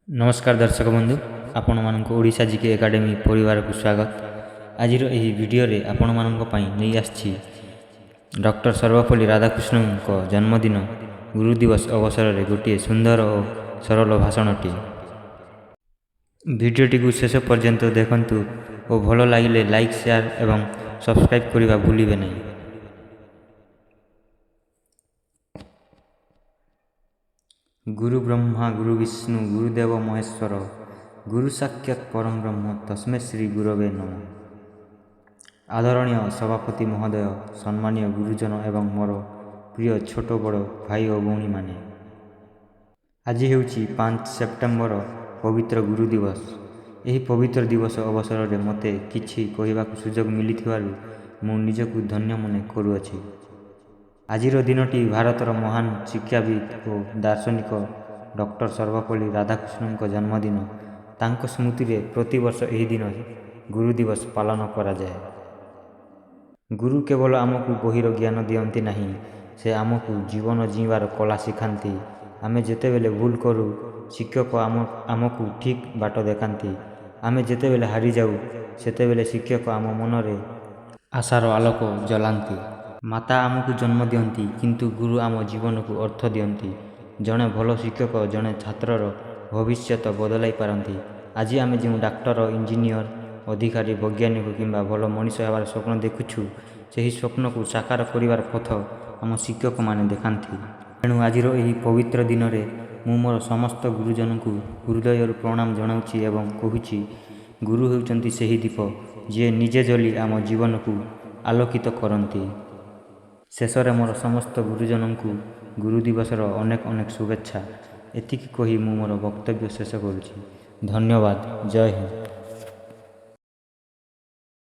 ନମସ୍କାର ଦର୍ଶକ ବନ୍ଧୁ, ଆପଣମାନଙ୍କୁ ଓଡ଼ିଶା ଜିକେ ଏକାଡେମୀ ପରିବାରକୁ ସ୍ୱାଗତ। ଆଜିର ଏହି ଭିଡ଼ିଓରେ ଆପଣମାନଙ୍କ ପାଇଁ ନେଇ ଆସିଛି ଡକ୍ଟର ସର୍ବପଲ୍ଲୀ ରାଧାକୃଷ୍ଣଙ୍କ ଜନ୍ମଦିନ ଗୁରୁ ଦିବସ ଅବସରରେ ଗୋଟିଏ ସୁନ୍ଦର ଓ ସରଳ ଭାଷଣଟିଏ। ଭିଡ଼ିଓଟିକୁ ଶେଷ ପର୍ଯ୍ୟନ୍ତ ଦେଖନ୍ତୁ ଓ ଭଲ ଲାଗିଲେ ଲାଇକ୍, ସେୟାର ଏବଂ ସବସ୍କ୍ରାଇବ୍ କରିବା ଭୁଲିବେ ନାହିଁ। ଗୁରୁ ବ୍ରହ୍ମା ଗୁରୁ ବିଷ୍ଣୁ ଗୁରୁଦେବ ମହେଶ୍ୱର, ଗୁରୁ ସାକ୍ଷାତ ପରମ ବ୍ରହ୍ମ ତସ୍ମୈ ଶ୍ରୀ ଗୁରବେ ନମଃ। ଆଦରଣୀୟ ସଭାପତି ମହୋଦୟ, ସମ୍ମାନୀୟ ଗୁରୁଜନ ଏବଂ ମୋର ପ୍ରିୟ ଛୋଟ ବଡ଼ ଭାଇ ଓ ଭଉଣୀମାନେ, ଆଜି ହେଉଛି 5 ସେପ୍ଟେମ୍ବର, ପବିତ୍ର ଗୁରୁ ଦିବସ। ଏହି ପବିତ୍ର ଦିବସ ଅବସରରେ ମୋତେ କିଛି କହିବାକୁ ସୁଯୋଗ ମିଳିଥିବାରୁ ମୁଁ ନିଜକୁ ଧନ୍ୟ ମନେ କରୁଅଛି। ଆଜିର ଦିନଟି ଭାରତର ମହାନ ଶିକ୍ଷାବିତ୍ ଓ ଦାର୍ଶନିକ ଡକ୍ଟର ସର୍ବପଲ୍ଲୀ ରାଧାକୃଷ୍ଣଙ୍କ ଜନ୍ମଦିନ। ତାଙ୍କ ସ୍ମୃତିରେ ପ୍ରତିବର୍ଷ ଏହି ଦିନ ଗୁରୁ ଦିବସ ପାଳନ କରାଯାଏ। ଗୁରୁ କେବଳ ଆମକୁ ବହିର ଜ୍ଞାନ ଦିଅନ୍ତି ନାହିଁ, ସେ ଆମକୁ ଜୀବନ ଜୀଇଁବାର କଳା ଶିଖାନ୍ତି। ଆମେ ଯେତେବେଳେ ଭୁଲ କରୁ, ଶିକ୍ଷକ ଆମକୁ ଠିକ୍ ବାଟ ଦେଖାନ୍ତି। ଆମେ ଯେତେବେଳେ ହାରିଯାଉ, ସେତେବେଳେ ଶିକ୍ଷକ ଆମ ମନରେ ଆଶାର ଆଲୋକ ଜଳାନ୍ତି। ମାତା ଆମକୁ ଜନ୍ମ ଦିଅନ୍ତି, କିନ୍ତୁ ଗୁରୁ ଆମ ଜୀବନକୁ ଅର୍ଥ ଦିଅନ୍ତି। ଜଣେ ଭଲ ଶିକ୍ଷକ ଜଣେ ଛାତ୍ରର ଭବିଷ୍ୟତ ବଦଳାଇ ପାରନ୍ତି। ଆଜି ଆମେ ଯେଉଁ ଡାକ୍ତର, ଇଞ୍ଜିନିୟର, ଅଧିକାରୀ, ବୈଜ୍ଞାନିକ କିମ୍ବା ଭଲ ମଣିଷ ହେବାର ସ୍ୱପ୍ନ ଦେଖୁଛୁ, ସେହି ସ୍ୱପ୍ନକୁ ସାକାର କରିବାର ପଥ ଆମ ଶିକ୍ଷକମାନେ ଦେଖାନ୍ତି। ତେଣୁ ଆଜିର ଏହି ପବିତ୍ର ଦିନରେ ମୁଁ ମୋର ସମସ୍ତ ଗୁରୁଜନଙ୍କୁ ହୃଦୟରୁ ପ୍ରଣାମ ଜଣାଉଛି ଏବଂ କହୁଛି, ଗୁରୁ ହେଉଛନ୍ତି ସେହି ଦୀପ, ଯିଏ ନିଜେ ଜଳି ଆମ ଜୀବନକୁ ଆଲୋକିତ କରନ୍ତି। ଶେଷରେ ମୋର ସମସ୍ତ ଗୁରୁଜନଙ୍କୁ ଗୁରୁ ଦିବସର ଅନେକ ଅନେକ ଶୁଭେଚ୍ଛା। ଏତିକି କହି ମୁଁ ମୋର ବକ୍ତବ୍ୟ ଶେଷ କରୁଛି। ଧନ୍ୟବାଦ। ଜୟ ହିନ୍ଦ।